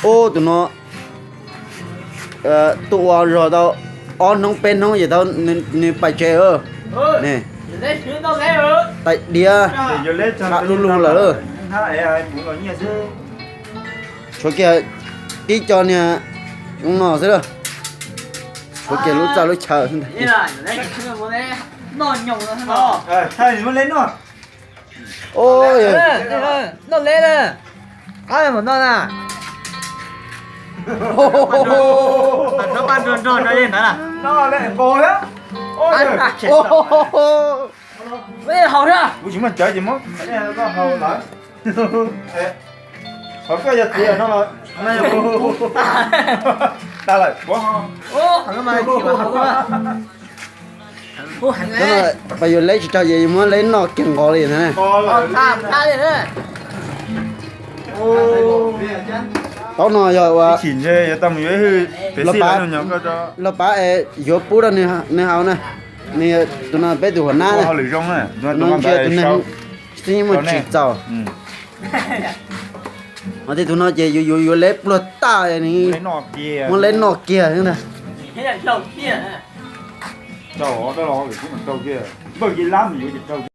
Ub, tus no tuaj ua zog tau ob hnub peb hnub ces tau nws pais tsev. Ne, tais diav, qab lug lug lawm. Tshuav kiag tib co niag no xwb lawm. Tshuav kiag lub txaj lub chaw xwb ntag. Noj le na. Haus thiab. Kuv tsis muaj cawv ces muab koj haus lawm. Qhov koj yog txiv no los tas lawm. Pas yuav leb tsis raug ces yuav muab leb noj kiag nqos li ntag. Taub no yog ua los pab es yuav pub rau nws haus na. Nws yog tus no peb tus huam nab na. Tus no ntsia tus neeg xwb yeej muaj tsis txaus. Ho tej tus no ces yuav yuav leb pluag tag, muab leb noj kiag xwb ntag.